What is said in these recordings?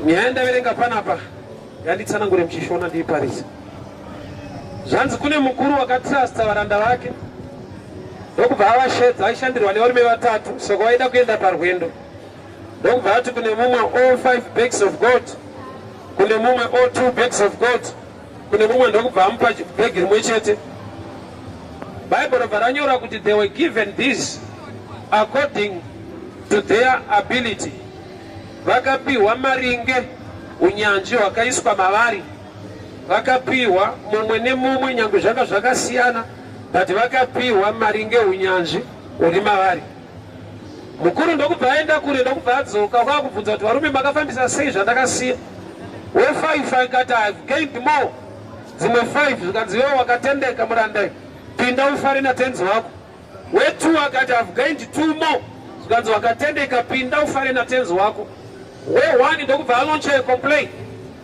Nyaya yandaverenga panapa yanditsanangure muchishona ndiiparidze. Zvanzi kune mukuru wakatrusta varanda vake ndokubva avashedza, aishandirwa nevarume vatatu, saka vaida kuenda parwendo, ndokubva ati kune mumwe, "All five bags of gold," kune mumwe, "All two bags of gold," kune mumwe ndokubva amupa bhegi rimwe chete. Bhaibheri robva ranyora kuti they were given this according to their ability. Vakapiwa maringe unyanzvi hwakaiswa mavari. Vakapiwa mumwe nemumwe, nyange zvanga zvakasiyana, but vakapiwa maringe unyanzvi uri mavari. Mukuru ndokubva aenda kure, ndokubva adzoka, kwakubvunza kuti, "Varume, makafambisa sei zvandakasiya?" We5 akati, "I've gained more, dzimwe 5." Zvikanzi, "Iwe wakatendeka, murandai, pinda ufare natenzi wako." We2 akati, "I've gained two more." Zvikanzi, "Wakatendeka, pinda ufare natenzi wako." We1 ndokubva alauncha complain.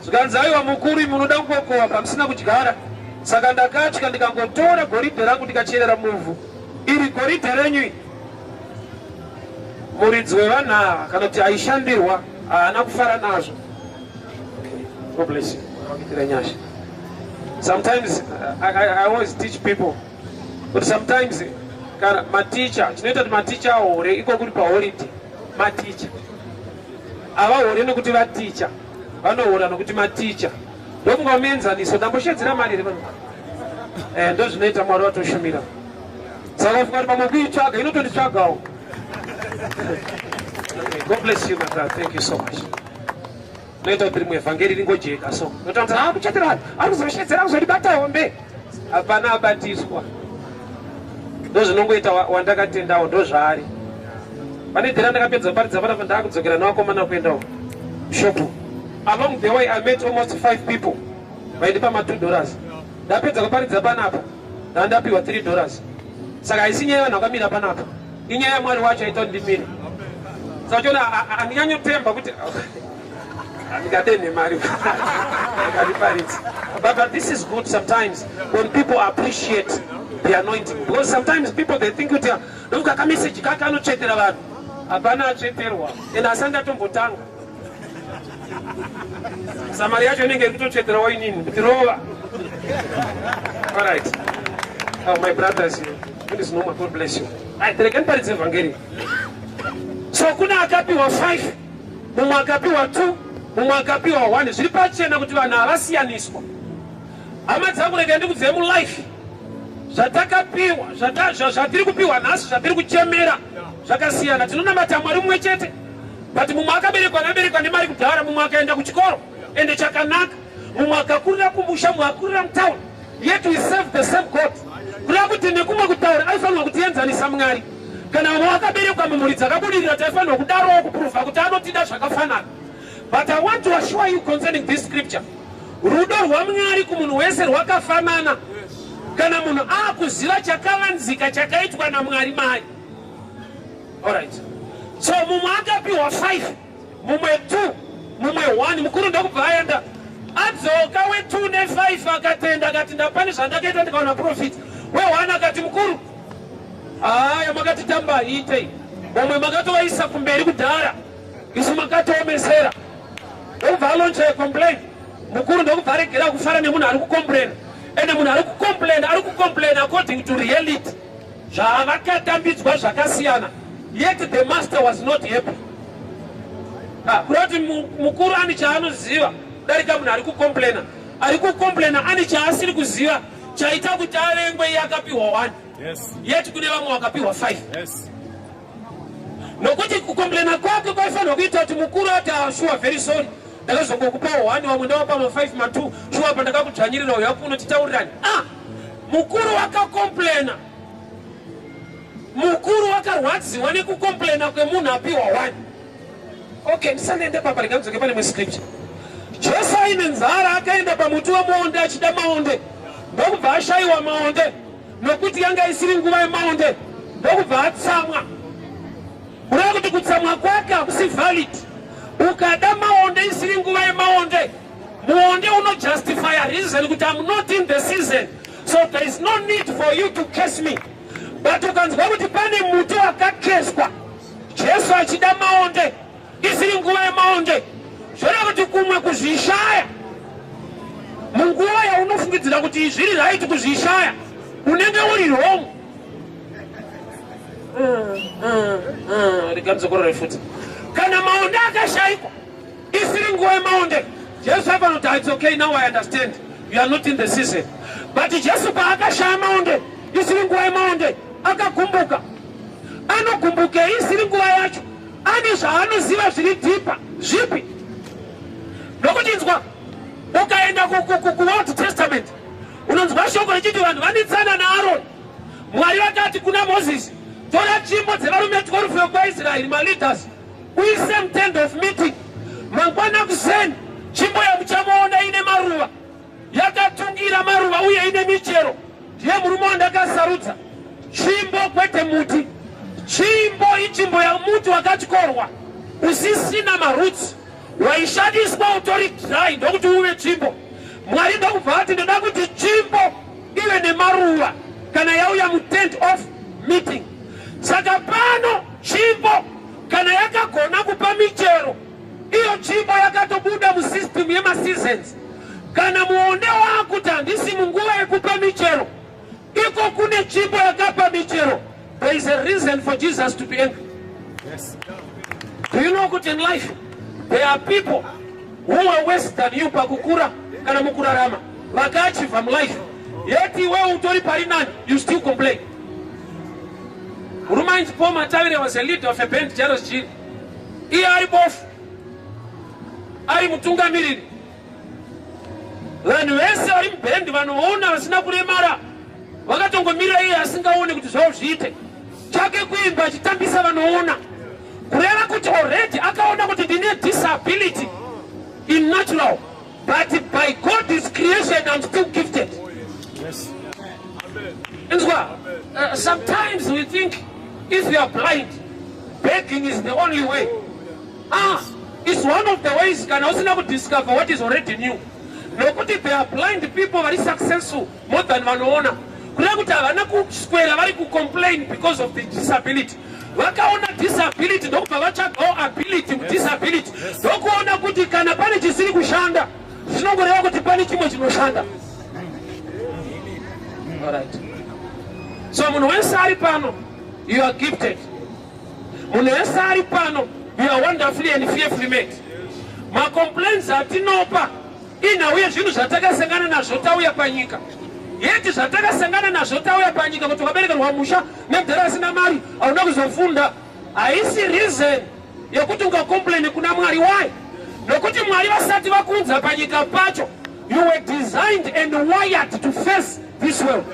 Zvikanzi, "Aiwa mukuru, munoda kungokohwa pamusina kudyara, saka ndakatya, ndikangotora goridhe rangu ndikacherera muvhu. Iri goridhe renyu iri." Muridzi wevanhu ava, kana kuti aishandirwa, haana kufara nazvo. God bless you. Akuitire nyasha. Sometimes I always teach people kuti sometimes kana maticha, chinoita kuti maticha ahore iko kuri paholiday, maticha havahore nekuti vaticha, vanohora nokuti maticha. Ndofunga muenzaniso ndamboshedzera mari here pano? Ndo zvinoita Mwari watoshumira. Saka funga kuti pamwe kuitsvaga inotonditsvagawo. God bless you, my brother. Thank you so much. Noita kuti rimwe vhangeri ringojeka, so notaura kuti kuchetera vanhu ari kuzoshedzera kuzondibata hombe. Hapana abatiswa. Ndo zvinongoita wandakatendawo, ndo zvaari. Pane dhera ndakapedza paridza panapa, ndaakudzokera nevakomana kuendawo shop. Along the way I met almost five people vaindipa ma$2. Ndapedza kuparidza panapa, ndandapiwa $3. Saka haisi nyaya yevanhu vakamira panapa, inyaya yaMwari wacho aita kuti ndimire. Saka chiona, handinyanyotemba kuti handingadenhe mari ngatiparidzi, but this is good sometimes when people appreciate the anointing, because sometimes people, they think kuti ndokuka kameseji kake anotsvetera vanhu. Hapana atsveterwa, and asati atombotanga samari yacho inenge iri kutotsveterawo inini kuti rova. Alright. Oh, my brothers, is no more. God bless you. Right, rega ndiparidze vhangeri. So kuna akapiwa 5, mumwe akapiwa 2, mumwe akapiwa 1. Zviri pachena kuti vanhu havasiyaniswa. Hama dzangu, rega ndikudzei, mulife zvatakapiwa, zvatiri kupiwa nhasi, zvatiri kuchemera zvakasiyana. Tinonamata Mwari mumwe chete, but mumwe akaberekwa naberekwa nemari kudhara, mumwe akaenda kuchikoro ende chakanaka, mumwe akakurira kumusha, mumwe akurira mutauni, yet we serve the same God. Kureva kuti nekumwe kutaura aifanirwa kutienzanisa Mwari. Kana vamwe vakaberekwa mumhuri dzakabudirira, taifanirwa kudarowo kuprova kuti anotida zvakafanana. But I want to assure you concerning this scripture, rudo rwaMwari kumunhu wese rwakafanana kana munhu aakuziva chakavanzika chakaitwa naMwari mai. Alright, so mumwe akapiwa 5, mumwe 2, mumwe 1. Mukuru ndokubva aenda. Adzoka, we2 ne5 akatenda, akati, "Ndapane zvandakaita ndikaona profit." We1 akati, "Mukuru, haya makatitamba itei, vamwe makatovaisa kumberi kudhara, isu makatiomesera." Ndokubva alauncha complain. Mukuru ndokubva aregera kufara nemunhu ari kucomplaina. Ende munhu ari kucomplaina ari kucomplaina according to reality, zvavakatambidzwa zvakasiyana, yet the master was not happy. Ah, kureva kuti mukuru ane chaanoziva kudarika munhu ari kucomplaina. Ari kucomplaina ane chaasiri kuziva chaita kuti avengwe iye akapiwa 1, yet kune vamwe vakapiwa 5. Nokuti kucomplaina kwake kwaifanirwa kuita kuti mukuru ati, "Ah, sure, very sorry, ndakazongokupawo 1, vamwe ndavapa ma5, ma2. Sure, pa ndakakudzvanyirira, uya kuno titaurirani." Ah, mukuru wakacomplaina, mukuru wakarwadziwa nekucomplaina kwemunhu apiwa 1. Okay, ndisandiende papa, ndingadzoke pane muscripture. Jesu aine nzara akaenda pamuti wemuonde achida maonde, ndokubva ashayiwa maonde nokuti yanga isiri nguva yemaonde, ndokubva atsamwa. Kureva kuti kutsamwa kwake hakusi valid. Ukada maonde isiri nguva yemaonde, muonde unojustify reason kuti, "I'm not in the season, so there is no need for you to curse me." But ukanzwa kuti pane muti wakacurswa Jesu achida maonde isiri nguva yemaonde, zvoreva kuti Kuti kumwe kuzvishaya munguva yaunofungidzira kuti zviri right kuzvishaya, unenge uri wrong. Rega ndidzokorore futi. Kana maonde akashayikwa isiri nguva yemaonde, Jesu aifanira kuti, "It's okay, now I understand you are not in the season." But Jesu paakashaya maonde isiri nguva yemaonde, akagumbuka. Anogumbukei isiri nguva yacho? Ane zvaanoziva zviri deeper. Zvipi? Nokuti inzwa, ukaenda kuOld Testament, unonzwa shoko richiti vanhu vanetsana naAroni. Mwari vakati kuna Mozisi, "Tora tsvimbo dzevarume 12 vekwaIsraeri, maleaders, uise mutent of meeting. Mangwana kuseni tsvimbo yamuchamuona ine maruva, yakatungira maruva uye ine michero, ndiye murume wandakasarudza." Tsvimbo, kwete muti. Tsvimbo itsvimbo yamuti wakatyorwa, usisina maroots, waishandiswa utori dry, ndokuti uve tsvimbo. Mwari ndokubva ati, "Ndoda kuti tsvimbo ive nemaruva kana yauya mutent of meeting." Saka pano tsvimbo kana yakagona kupa michero, iyo tsvimbo yakatobuda musystem yemaseasons. Kana muonde waakuti handisi munguva yekupa michero, iko kune tsvimbo yakapa michero, there is a reason for Jesus to be angry. Do you know kuti in life there are people who are worse than you pakukura kana mukurarama, vakaachieva mulife, yet iwewe utori pari nani, you still complain? Murume ainzi Paul Matavire was a leader of a band, Jairos Jiri. Iye ari bofu, ari mutungamiriri. Vanhu vese vari mubhendi vanoona, vasina kuremara, vakatongomirira iye asingaoni kuti zvavo zviite. Chake kuimba achitambisa vanoona. Kureva kuti already akaona kuti ndine disability in natural, but by God's creation I'm still gifted. Inzwa, sometimes we think if you are blind, begging is the only way. Ah, it's one of the ways kana usina kudiscover what is already new. Nokuti there are blind people vari successful more than vanoona. Kureva kuti havana kuswera vari kucomplain because of the disability. Vakaona disability, ndokubva vatsvagawo ability mudisability, ndokuona kuti kana pane chisiri kushanda, zvinongoreva kuti pane chimwe chinoshanda. Alright. So munhu wese ari pano, you are gifted. Munhu wese ari pano, you are wonderfully and fearfully made. Macomplaints atinopa inhau yezvinhu zvatakasangana nazvo tauya panyika. Yeti zvatakasangana nazvo tauya panyika, kuti wakaberekerwa musha nemudhara asina mari, hauna kuzofunda, haisi reason yekuti ungacomplaine kuna Mwari. Why? Nokuti Mwari vasati vakunza panyika pacho, you were designed and wired to face this world.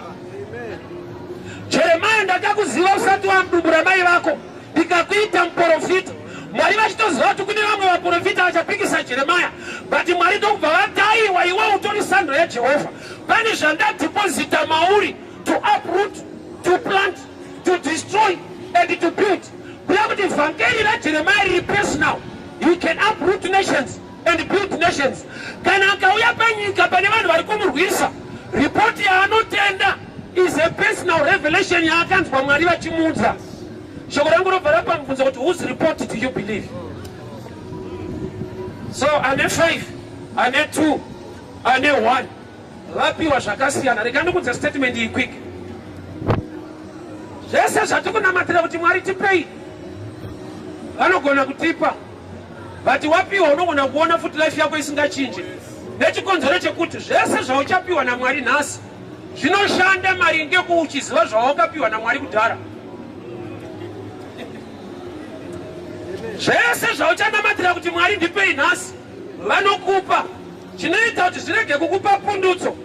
Jeremaya, "Ndakakuziva usati wamudumbu ramai vako, ndikakuita muprofita." Mwari vachitoziva kuti kune vamwe vaprofita vachapikisa Jeremaya, but Mwari ndokubva vataiwa, "Iwe utori sando yaJehovha. Pane zvandadeposita mauri to uproot, to plant, to destroy and to build." Kuya kuti vhangeri raJeremaya riri personal. He can uproot nations and build nations. Kana akauya panyika pane vanhu vari kumurwisa, ripoti yaanotenda is a personal revelation yaakanzwa Mwari vachimuudza. Shoko rangu robva rapa mubvunzo kuti, whose report do you believe? So ane 5, ane 2, ane 1, vapiwa zvakasiyana. Rega ndikudza statement iyi quick. Zvese zvatikunamatira kuti Mwari tipei, vanogona kutipa, but wapiwa unogona kuona futi life yako isingachinji, nechikonzero chekuti zvese zvauchapiwa naMwari nhasi zvinoshanda maringe kuuchiziva zvawakapiwa naMwari kudhara. Zvese zvauchanamatira kuti Mwari ndipei nhasi, vanokupa. Chinoita kuti zvirege kukupa pundutso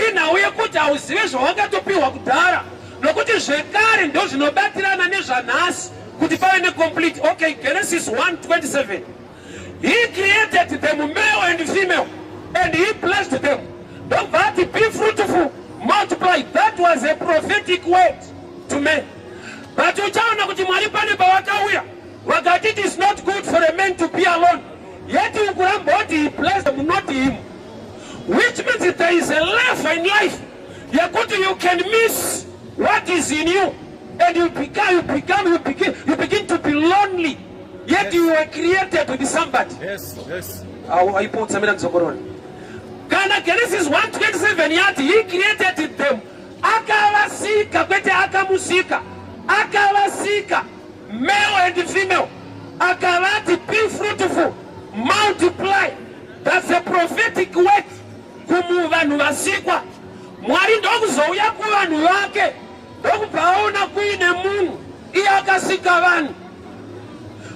inhau yekuti hauzive zvawakatopiwa kudhara, nokuti zvekare ndo zvinobatirana nezvanhasi kuti pave necomplete. Okay, Genesis 1:27, "He created them male and female and he blessed them." Ndobva ati, "Be fruitful, multiply." That was a prophetic word to men. But uchaona kuti Mwari pane pavakauya vakati, "It is not good for a man to be alone." Yet ukuramba kuti he blessed them, not him, which means there is a level in life yekuti you can miss what is in you and you become you begin to be lonely. Yet you were created with somebody. Yes. Awo aipotsa mina ndzokorona. Kana Genesis 1:27 yati he created them, akavasika, kwete akamusika, akavasika male and female, akavati be fruitful, multiply. That's a prophetic word kumuvanhu vasikwa. Mwari ndokuzouya kuvanhu vake, ndokubva aona kuine munhu, iye akasika vanhu.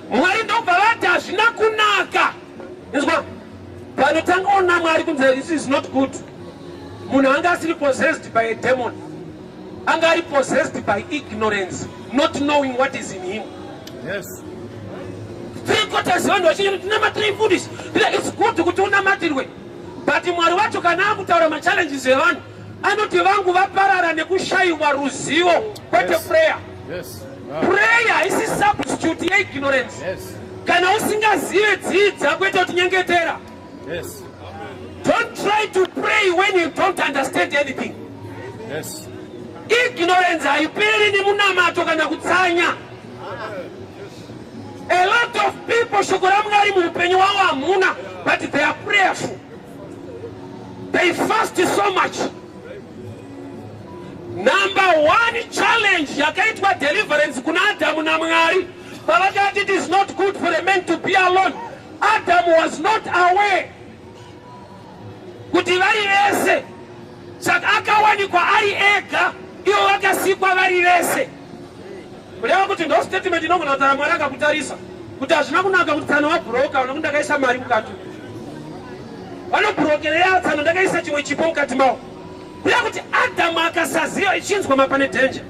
Mwari ndobva vati hazvina kunaka. Inzwa, panotanga ona Mwari kunzi this is not good. Munhu anga asiri possessed by a demon, anga ari possessed by ignorance, not knowing what is in him. Three quarters vanhu vachinyi tinamatirei mufundisi. It's good kuti unamatirwe, but Mwari wacho kana akutaura machallenges evanhu anoti vangu vaparara nekushayiwa ruzivo, kwete prayer. Prayer haisi substitute yeignorance. Kana usingazive, dzidza, kwete kuti nyengetera. Don't try to pray when you don't understand anything. Ignorance haiperi nemunamato kana kutsanya. A lot of people, shoko raMwari muupenyu wavo hamuna, but they are prayerful, they fast so much. Number one challenge yakaitwa deliverance kuna Adamu naMwari pavakati it is not good for a man to be alone, Adam was not aware kuti vari vese. Saka akawanikwa ari ega, ivo vakasikwa vari vese. Kureva kuti ndo statement inogona kutaura Mwari akakutarisa kuti hazvina kunaka kuti tsano wabhuroka, nokuti ndakaisa mari mukati, vanobhurokereya tsano, ndakaisa chimwe chipo mukati mavo. Kureva kuti Adhamu akasaziva, ichinzwa mapane danger.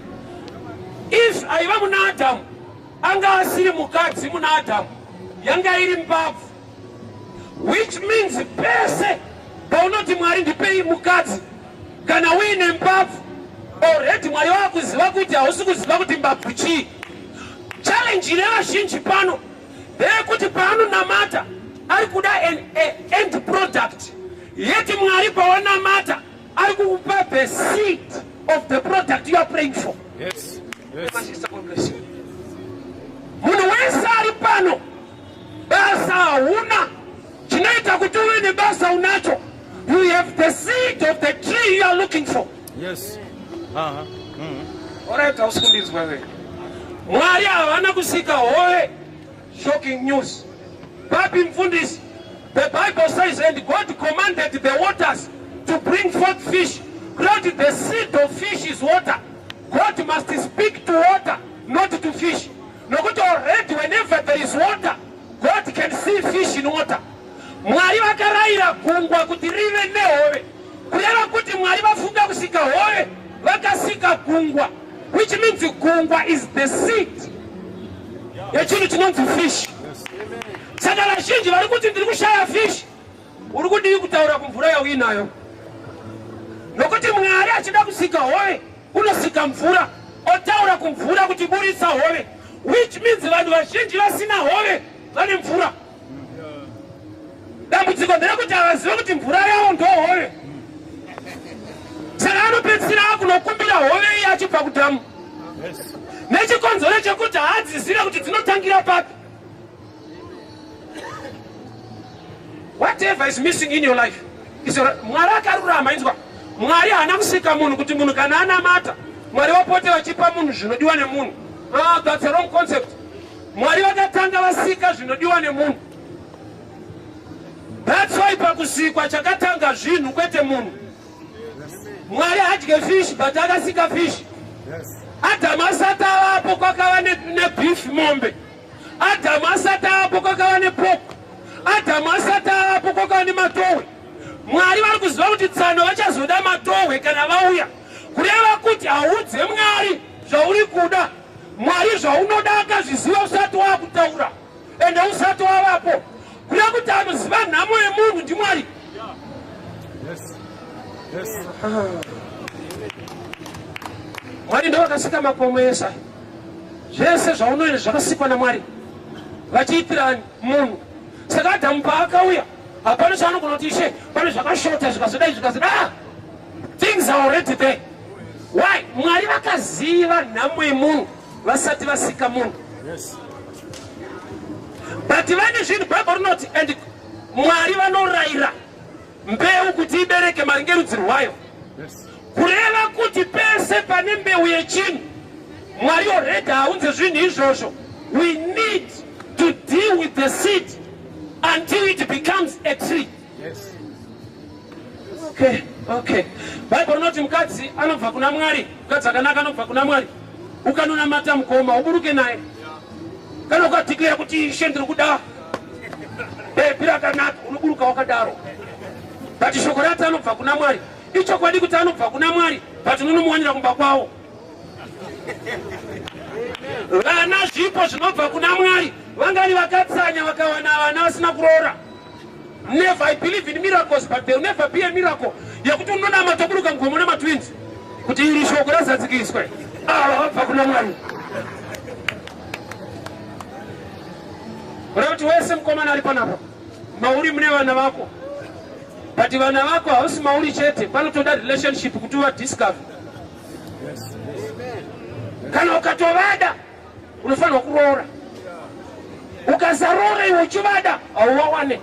If aiva muna Adhamu anga asiri mukadzi muna Adhamu, yanga iri mbabvu, which means pese paunoti Mwari ndipei mukadzi, kana uine mbabvu already, Mwari wakuziva kuti hausi kuziva kuti mbabvu chii. Challenge ine vazhinji pano ndeyekuti paanonamata ari kuda an end product, yeti Mwari pawanamata ari kukupa the seed of the product you are praying for. My sister, God bless you. Munhu wese ari pano, basa hauna, chinoita kuti uve nebasa unacho. You have the seed of the tree you are looking for. Alright, hausi kundinzwa we. Mwari havana kusika hove. Shocking news. Papi mfundisi? The Bible says, and God commanded the waters to bring forth fish. Lord, the seed of fish is water. God must speak to water, not to fish, nokuti already whenever there is water, God can see fish in water. Mwari vakarayira gungwa kuti rive nehove. Kureva kuti Mwari vafunga kusika hove, vakasika gungwa, which means gungwa is the seed yechinhu chinonzi fish. Saka vazhinji vari kuti ndiri kushaya fish, uri kudii kutaura kumvura yauinayo? Nokuti Mwari achida kusika hove unosika mvura, otaura kumvura kuti buritsa hove, which means vanhu vazhinji vasina hove vane mvura. Dambudziko nderekuti havazive kuti mvura yavo ndo hove. Saka anopedzisira akunokumbira hove iye achibva kudhamu, nechikonzero chekuti haadzizive kuti dzinotangira papi. Whatever is missing in your life is Mwari akarurama. Inzwa, Mwari haana kusika munhu kuti munhu kana anamata Mwari vapote vachipa munhu zvinodiwa nemunhu. Ah, that's a wrong concept. Mwari vakatanga vasika zvinodiwa nemunhu. That's why pakusikwa chakatanga zvinhu, kwete munhu. Mwari hadye fish, but akasika fish. Adhamu asati avapo kwakava nebeef, mombe. Adhamu asati avapo kwakava nepork. Adhamu asati avapo kwakava nematohwe. Mwari vari kuziva kuti tsano vachazoda matohwe kana vauya. Kureva kuti haudze Mwari zvauri kuda. Mwari zvaunoda akazviziva usati waakutaura, ende usati wavapo. Kureva kuti anoziva nhamo yemunhu ndiMwari. Mwari ndo vakasika makomo ese. Zvese zvaunoenda zvakasikwa naMwari vachiitira munhu. Saka Adhamu paakauya hapana chaanogona kuti ishe pane zvakashota, zvikazodai, zvikazodai. Ah! Things are already there. Why? Mwari vakaziva nhamo yemunhu vasati vasika munhu. But vane zvinhu, Bible rinoti, and Mwari vanorayira mbeu kuti ibereke maringe rudzi rwayo. Kureva kuti pese pane mbeu yechinhu, Mwari already haunze zvinhu izvozvo. We need to deal with the seed until it becomes a tree. Okay. Bible rinoti mukadzi anobva kuna Mwari, mukadzi akanaka anobva kuna Mwari. Ukanonamata mukoma, uburuke naye. Kana ukadeclare kuti, "Ishe, ndiri kuda baby rakanaka," unoburuka wakadaro. But shoko rati anobva kuna Mwari. Ichokwadi kuti anobva kuna Mwari, but unonomuwanira kumba kwavo. Vana zvipo zvinobva kuna Mwari. Vangani vakatsanya vakawana vana vasina kuroora? Never. I believe in miracles, but there will never be a miracle yekuti unonamata, buruka mugomo nematwins, kuti iri shoko razadzikiswe, ava vabva kuna Mwari. Kuda kuti wese mukomana ari panapa, mauri mune vana vako, but vana vako hausi mauri chete. Panotoda relationship kuti uvadiscover. Kana ukatovada, unofanirwa kuroora. Ukasaroora iwe uchivada, hauvawane.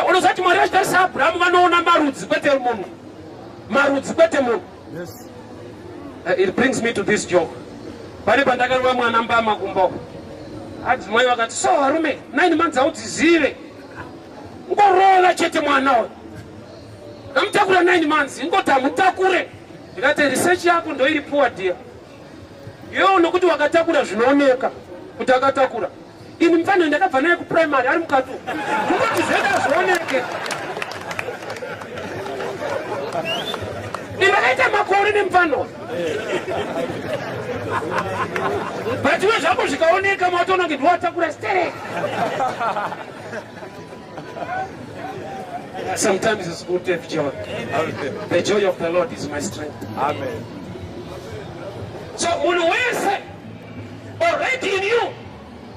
Unozati Mwari vachitarisa Abrahamu, vanoona marudzi kwete munhu, marudzi kwete munhu. It brings me to this joke. Pane pandakarova mwana mbama kumba uko, adzimai vakati, "So varume, 9 months haudzizive, ngorova chete mwana uyu, kamutakura 9 months, ingoti hamutakure." Ndikati, "Research yako ndoiri poor, dear. Iwewo nokuti wakatakura zvinooneka kuti akatakura. Ini mufaniro ndakabva naye kuprimary ari mukati, kungoti zveda zvioneke. Ndakaita makore nemufano, but iwe zvako zvikaoneka, matoona kunge ndiwatakura sterek." Sometimes it's good to have joy. The joy of the Lord is my strength. Amen. So munhu wese, already in you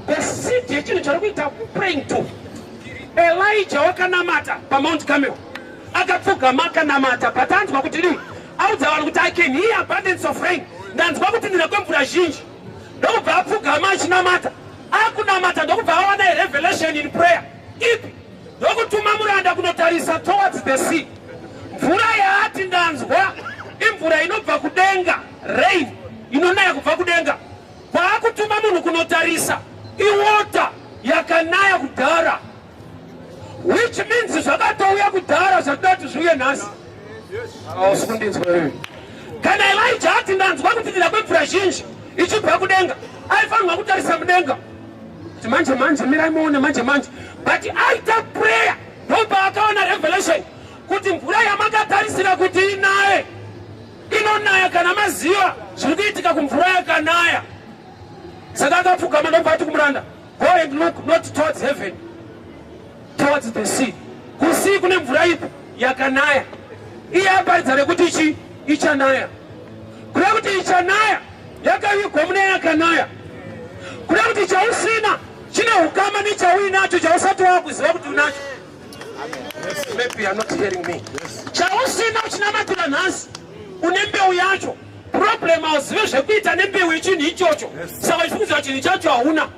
the seed yechinhu chari kuita praying to. Elijah wakanamata paMount Carmel, akapfugama akanamata, but anzwa kuti dii? Audza vanhu kuti, "I can hear abundance of rain, ndanzwa kuti ndina kwemvura zhinji." Ndokubva apfugama achinamata, akunamata, ndokubva awana a revelation in prayer ipi? Ndokutuma muranda kunotarisa towards the sea. Mvura yaati ndanzwa imvura inobva kudenga, rain inonaya kubva kudenga. Kwaakutuma munhu kunotarisa iwater yakanaya kudhara, which means zvakatouya kudhara zvatinoda kuti zviuye nhasi. Hausi kundinzwa iyoyo. Kana Elijah ati ndanzwa kuti ndina kwemvura zhinji ichibva kudenga, aifanirwa kutarisa mudenga kuti manje manje, mirai muone manje manje. But aita prayer, ndopaakaona revelation kuti mvura yamakatarisira kuti inaye inonaya kana maziva zviri kuitika kumvura yakanaya. Saka akapfugama, ndobva ati kumuranda, "Go and look not towards heaven, towards the sea." Kusea kune mvura ipi? Yakanaya. Iye aparidza rekuti ichi ichanaya, kuda kuti ichanaya yakavigwa mune yakanaya. Kuda kuti chausina chine ukama nechauinacho chausati wakuziva kuti unacho. Maybe you are not hearing me. Chausina uchinamatira nhasi, une mbeu yacho. Problem, hauzive zvekuita nembeu yechinhu ichocho, saka uchifungidzira chinhu chacho hauna.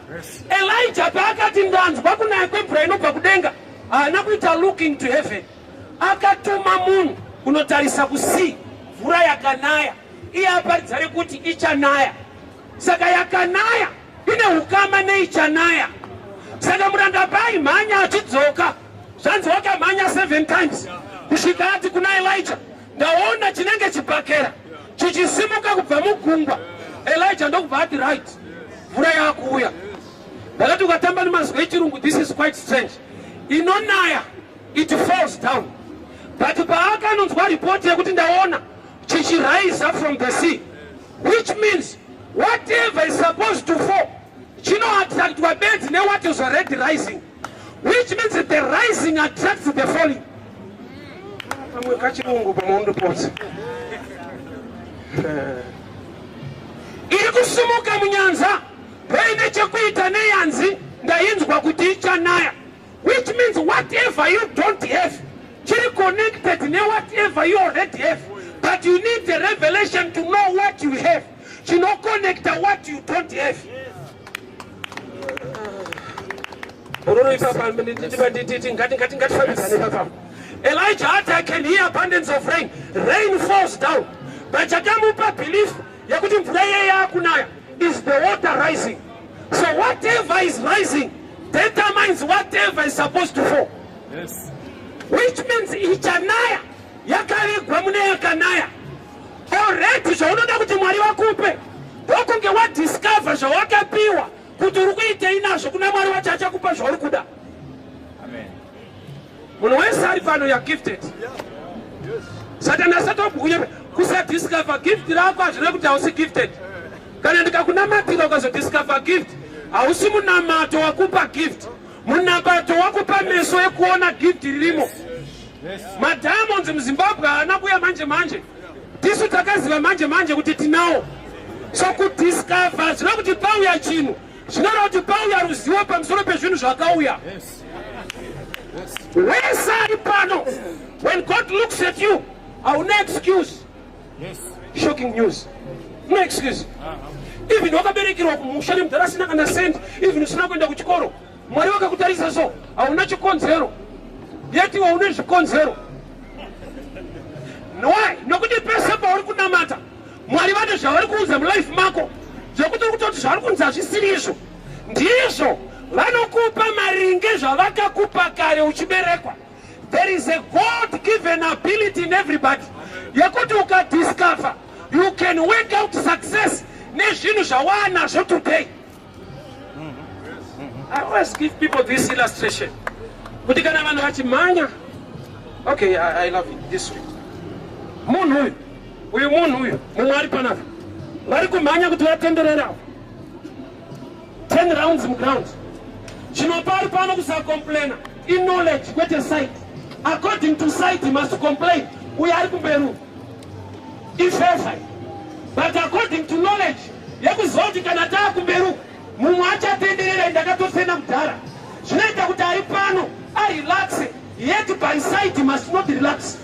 Elijah paakati ndanzwa kunaya kwemvura inobva kudenga, haana kuita looking to heaven. Akatuma munhu kunotarisa kusea, mvura yakanaya. Iye aparidza rekuti ichanaya, saka yakanaya ine ukama neichanaya. Saka muranda paaimhanya achidzoka, zvanzi wakamhanya seven times kusvika ati kuna Elijah, "Ndaona chinenge chibhakera chichisimuka kubva mugungwa." Elijah ndokubva ati, "Right, mvura yakuuya." Ndakati ukatamba nemazwi echirungu, this is quite strange. Inonaya, it falls down, but paakanonzwa ripoti yekuti ndaona chichirise from the sea, which means whatever is supposed to fall chinoattractwa bedzi newhat is already rising, which means the rising attracts the falling. Pamwe kachirungu pamaundipotsa. Iri kusimuka munyanza paine chekuita neyanzi ndainzwa kuti ichanaya, which means whatever you don't have chiri connected newhatever you already have, but you need the revelation to know what you have chinoconnecta what you don't have. Bororo ipapa, ngatifambidzane ipapa. Elijah ati, "I can hear abundance of rain." Rain falls down, but chakamupa belief yekuti mvura iye yakunaya is the water rising. So whatever is rising determines whatever is supposed to fall. Which means ichanaya yakavigwa mune yakanaya already. Zvaunoda kuti Mwari vakupe, ndokunge wadiscover zvawakapiwa, kuti uri kuitei nazvo. Kuna Mwari wacho achakupa zvauri kuda. Amen. Munhu wese ari pano, you're gifted. Satani asatobwunye. Kusadiscover gift rako hazvina kuti hausi gifted. Kana ndikakunamatira ukazodiscover gift, hausi munamato wakupa gift, munamato wakupa meso ekuona gift ririmo. Madiamonds muZimbabwe haana kuya manje manje, tisu takaziva manje manje kuti tinawo. So kudiscover zvino kuti pauya chinhu, zvinoreva kuti pauya ruzivo pamusoro pezvinhu zvakauya. Wese ari pano, when God looks at you, hauna excuse. Shocking news, no excuse. Even wakaberekerwa kumusha nemudhara asina kana sendi, even usina kuenda kuchikoro, Mwari vakakutarisa so, hauna chikonzero, yet iwe une zvikonzero. Why? Nokuti pese pauri kunamata, Mwari vane zvavari kuudza mulife mako zvekuti uri kutoti zvavari kunzi hazvisiri izvo, ndizvo. Vanokupa maringe zvavakakupa kare uchiberekwa. There is a God given ability in everybody yekuti ukadiscover, you can work out success nezvinhu zvawaanazvo today. I always give people this illustration kuti kana vanhu vachimhanya, okay, I love it this way. Munhu uyu, uyu munhu uyu, mumwe ari panapa, vari kumhanya kuti vatendererawo 10 rounds muground. Chinopa ari pano kusacomplaina iknowledge, kwete sight. According to sight, he must complain, uyo ari kumberi ifefa, but according to knowledge yekuziva kuti kana taa kumberi mumwe achatenderera, ndakatofena kudhara, zvinoita kuti ari pano arelaxe, yet by sight he must not relax.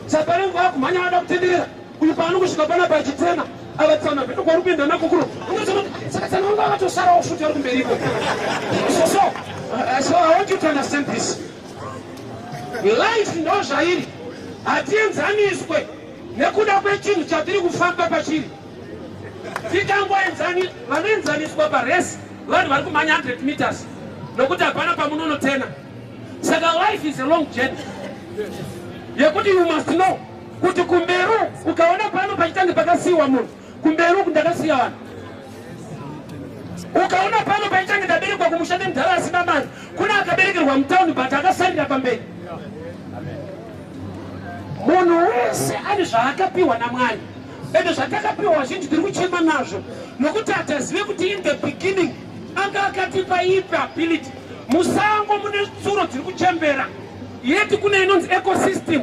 Saka panenge vakumhanya vada kutenderera, uyu paano kusvika panapa achitena, avatsana peno kwauri kuenda nako kuno, saka tsana vanga vakatosarawo futi vari kumberiko. So I want you to understand this life ndo zvairi. Hatienzaniswe nekuda kwechinhu chatiri kufamba pachiri. Tikangoenzani, vanoenzaniswa paresi vanhu vari kumhanya 100 meters, nokuti hapana pamunonotena. Saka life is a long journey yekuti you must know kuti kumberu ukaona pano pachitange pakasiyiwa munhu, kumberi uku ndakasiya vanhu. Ukaona pano paichange ndaberekwa kumusha nemudhara asina mari, kuna akaberekerwa mutauni but akasarira pamberi. Munhu wese ane zvaakapiwa naMwari, ende zvatakapiwa vazhinji tiri kuchema nazvo nokuti hatazive kuti in the beginning anga akatipa ipi ability. Musango mune tsuro dziri kuchembera, yet kune inonzi ecosystem.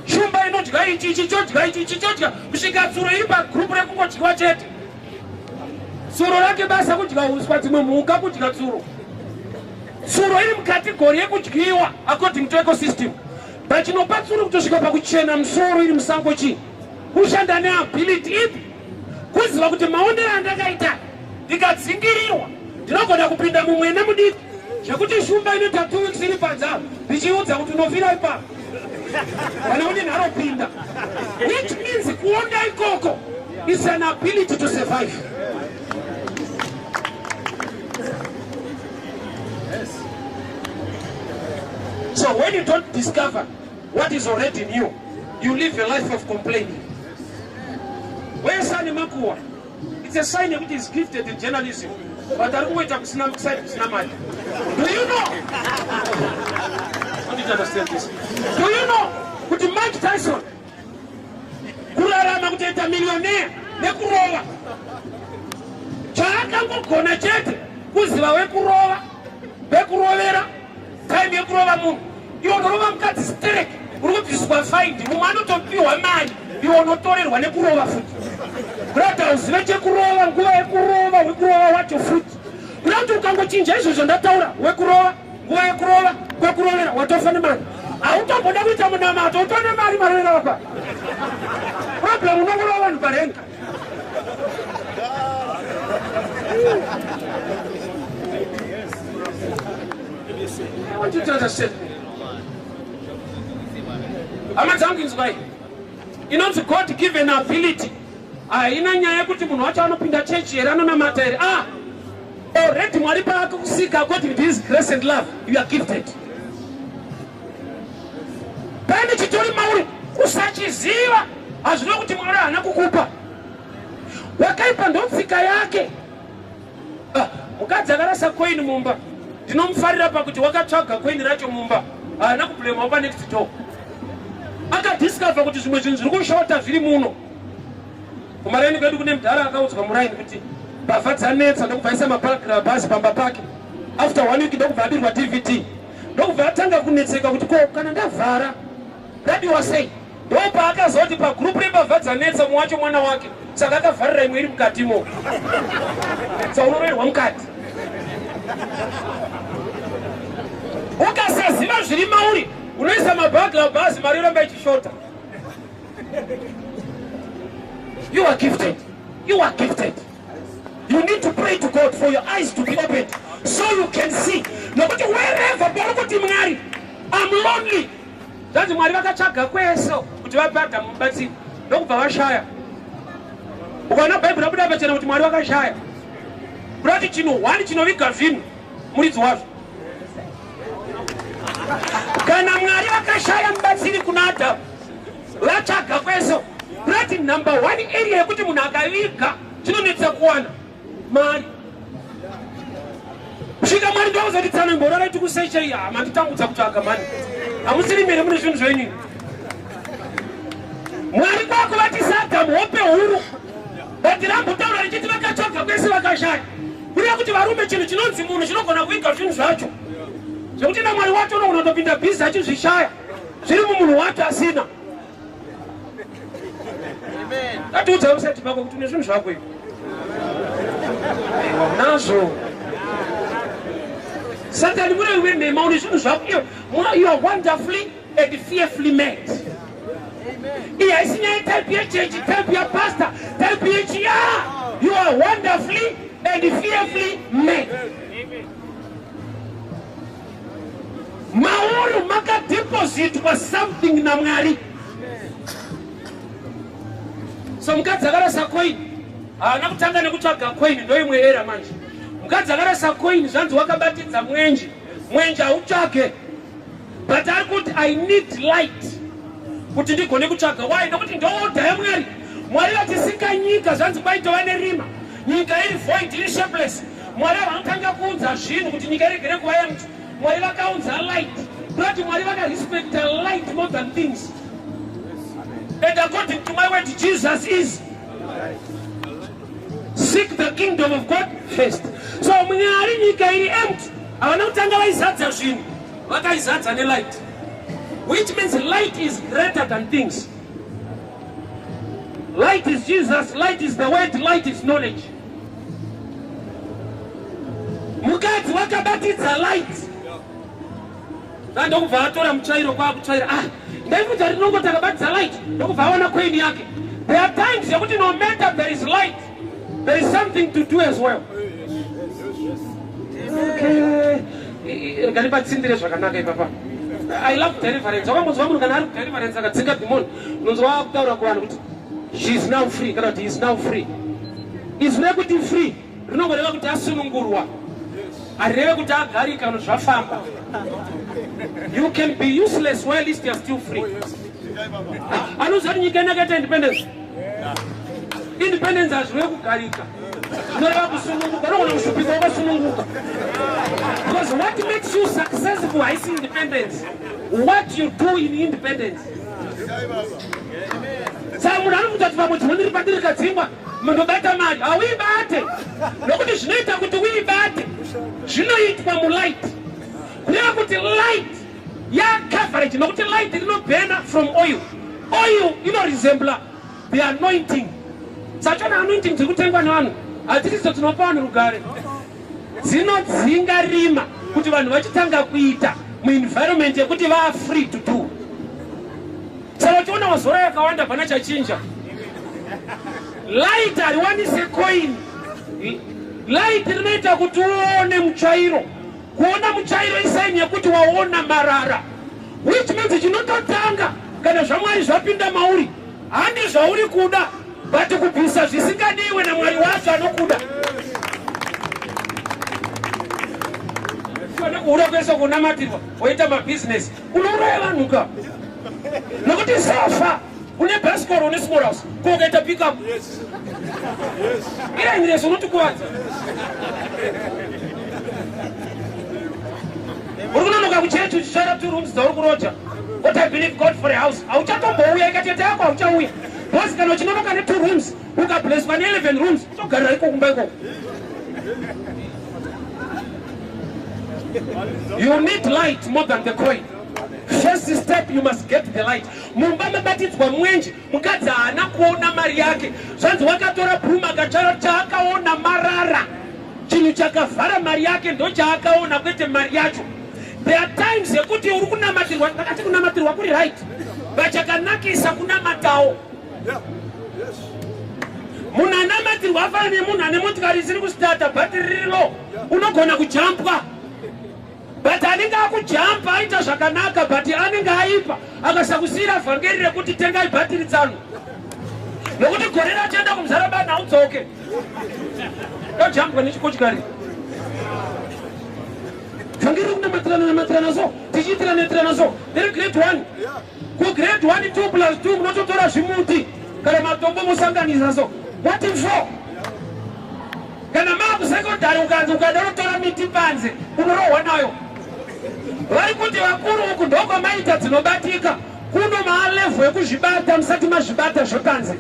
Shumba inodya ichi, ichi chodya ichi, ichi chodya, kusvika tsuro iri pagroup rekungodyiwa chete. Tsuro rake basa kudya uswa, dzimwe mhuka kudya tsuro. Tsuro iri mucategory yekudyiwa according to ecosystem, but chinopa tsuro kutosvika pakuchena musoro iri musango chii? Kushanda neability ipi? Kuziva kuti maonero andakaita, ndikadzingirirwa ndinogona kupinda mumwene mudiki zvekuti shumba inoita 2 weeks iri panze apo ndichiudza kuti unofira ipapo kana une nharopinda, which means kuonda ikoko is an ability to survive. So when you don't discover what is already in you, you live a life of complaining. Wese ane makuwa, it's a sign yekuti is gifted in journalism, but ari kungoita kusina side kusina mari. Do you know? I want you to understand this. Do you know kuti Mike Tyson kurarama kutoita millionaire nekurova, chaakangogona chete kuziva wekurova, vekurovera, time yekurova munhu? Iwe unorova mukadzi sterek, uri kubviswa faindi, mumwe anotopiwa mari, iwe unotorerwa nekurova futi. Kuda kuti hauzive chekurova, nguva yekurova, wekurova wacho futi. Kuda kuti ukangochinja izvozvo ndataura, wekurova, nguva yekurova, kwekurovera, watofa nemari. Hautomboda kuita munamato, utone mari marovera wapa. Problem, unongorova vanhu parenga. I want you to understand me. Hama dzangu, inzwai. Inonzi God given ability haina nyaya yekuti munhu wacho anopinda chechi here, anonamata here. Ah, already Mwari paakakusika, according to His grace and love, you are gifted. Pane chitori mauri, kusachiziva hazvina kuti Mwari haana kukupa. Wakaipa ndotsika yake. Ah, mukadzi akarasa coin mumba, ndinomufarira pakuti wakatsvaga coin racho mumba, haana kublema pa next door. Akadiscover kuti zvimwe zvinhu zviri kushota zviri muno. Kumaraini kwedu kune mudhara akaudzwa muraini kuti mbavha dzanetsa, ndokubva aisa mabhazi pamba pake. After one week ndokubva abirwa DVD, ndokubva atanga kunetseka kuti ko kana ndavhara radiwa sei? Ndopaakazoti pagroup rembavha dzanetsa, mumwe wacho mwana wake, saka akavharira imwe iri mukatimo. Saunoroerwa mukati. Ukasaziva zviri mauri, unoisa maburglar bhazi, mari yoramba ichishota. You are gifted, you are gifted. You need to pray to God for your eyes to be opened so you can see, nokuti wherever pari kuti Mwari, I'm lonely. Zvanzi Mwari vakatsvaga kwese kuti vape Adhamu mubatsiri, ndokubva vashaya. Ukaona Bhaibheri rabuda pachena kuti Mwari vakashaya, kuda kuti chinhu one chinoviga zvinhu muridzi wazvo. Kana Mwari vakashaya mubatsiri kuna Adhamu, vatsvaga kwese, kurati number one area yekuti munhu akaviga chinonetsa kuwana mari. Kusvika Mwari ndokuzoti, "Tsanangura, tikusechei, manditambudza kutsvaga mani, hamusiri mere mune zvinhu zvenyu." Mwari kwakuvatisa Adhamu hope huru, but rambotaura richiti vakatsvaga kwese vakashaya. Kureva kuti varume, chinhu chinonzi munhu chinogona kuiga zvinhu zvacho, zvekuti naMwari wacho unogona kutopinda busy achizvishaya, zviri mumunhu wacho asina. Atiudza usati pako kuti une zvinhu zvako ivi nazvo. Satani murevi wenhema. Une zvinhu zvako iyo. You are wonderfully and fearfully made. Iyi haisi nyaya type yechechi, type yapastor, type yechiya. You are wonderfully and fearfully made. Mauri makadepositwa something naMwari. So mukadzi akarasa coin haana kutanga nekutsvaga coin, ndoimwe era manje. Mukadzi akarasa coin, zvanzi wakabatidza mwenje. Mwenje hautsvage, but ari kuti, "I need light kuti ndigone kutsvaga." Why? Nokuti ndoorder yaMwari. Mwari vachisika nyika, zvanzi kwaitova nerima, nyika iri void, iri shapeless. Mwari vanotanga kuunza zvinhu kuti nyika iregere kuva empty. Mwari vakaunza light, kurati Mwari vakarespecta light more than things. And according to my word, Jesus is seek the kingdom of God first. So Mwari, nyika iri empty, havana kutanga vaizadza zvinhu, vakaizadza nelight, which means light is greater than things. Light is Jesus, light is the word, light is knowledge. Mukadzi wakabatidza light, ndokubva atora mutsvairo kwakutsvaira. Ah, ndaibvunza rinongoti akabatidza light, ndokubva awana coin yake. There are times yekuti no matter there is light, there is something to do as well. Okay, rega ndibatsindire zvakanaka ipapa. I love deliverance. Wakambonzwa munhu kana ari kudeliverance akadzinga dhimoni, unonzwa akutaura kuvanhu kuti, "She is now free," kana kuti, "He is now free." Izwi rekuti free rinongoreva kuti asunungurwa, harireve kuti agarika kana zvafamba. You can be useless while least you are still free. Anoziva kuti nyika inakaita independence. Independence hazvireve kugarika, zvinoreva kusununguka. Unogona kushupika wakasununguka, because what makes you successful haisi independence, what you do in independence. Saka munhu anokuta kuti pamwe dhimoni riri pandiri rikadzingwa mundobata mari, hauibate, nokuti zvinoita kuti uibate zvinoitwa mulight. Kureva kuti light yacoverage, nokuti light rinobhena from oil. Oil inoresembla the anointing. Sachona anointing dziri kutengwa nevanhu hadzisidzo dzinopa vanhu rugare, dzinodzinga rima kuti vanhu vachitanga kuita muenvironment yekuti vaa free to do. Saka uchiona wazora yakawanda, hapana chachinja. Light hariwanise coin. Light rinoita kuti uone mutsvairo. Kuona mutsvairo isaini yekuti waona marara, which means chinototanga kana zvaMwari zvapinda mauri handi zvauri kuda, but kubvisa zvisingadiwe naMwari wacho anokuda. Kuhura kwese kunamatirwa, woita mabhizinesi, unouraya vanhu ka, nokuti sofa une bhasikoro, une small house, ko ukaita pick up irainiresi unotikuvadza. Uri kunonoka kuchechi uchitsvaira two rooms dzauri kuroja. What, I believe God for a house. Hauchatombouya, ikatete yako hauchauya, because kana uchinonoka ne two rooms, ukableswa ne 11 rooms, utogarira iko kumba ikoko. You need light more than the coin. First step, you must get the light. Mumba mabatidzwa mwenje, mukadzi haana kuona mari yake. Zvanzi wakatora broom akatsvaira, chaakaona marara. Chinhu chakavhara mari yake ndo chaakaona, kwete mari yacho. There are times yekuti uri kunamatirwa. Ndakati kunamatirwa kuri right, but chakanakisa kunamatawo. Munhu anamatirwa afanana nemunhu ane motikari isiri kustarta, bhatiri riri low, unogona kujampwa, but anenge akujampa aita zvakanaka, but anenge aipa akasakusiyira vhangeri rekuti tengai bhatiri tsano, nokuti gore rachienda kumuzarabani haudzoke, dojambwa nechikochikari. Vhangeri rekunamatirana namatirana so, tichiitirana itirana so, ndere grade one. Kugrade one, two plus two, munototora zvimuti kana matombo mosanganisa so. What for? Kana maakusekondari, ukanzi ukada unotora miti panze, unorohwa nayo. Vari kuti vakuru uku ndokwamaita dzinobatika, kuno maalevel ekuzvibata musati mazvibata zvepanze.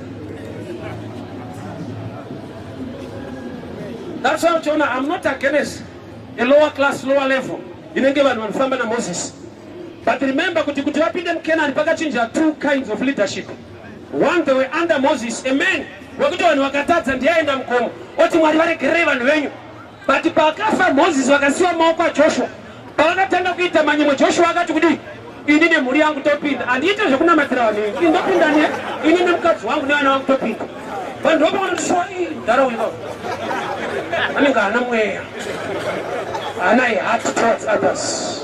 That's why uchiona I'm not against a lower class, lower level inenge vanhu vanofamba naMoses, but remember kuti vapinde muKenani pakachinja two kinds of leadership. One, they were under Moses, a man wekuti vanhu vakatadza ndiyaenda mugomo oti, "Mwari, varegererei vanhu venyu." But paakafa Moses, vakasiwa maoko aJoshua. Pavakatanga kuita manyemwe, Joshua akati kudii? "Ini nemhuri yangu topinda. Handiite zvekunamatira vanhu venyu. Ini ndopinda ne ini nemukadzi wangu nevana vangu topinda." Vanhu ndopavanoti ndaraunda ivavo anenge haana mweya, haana a heart towards others.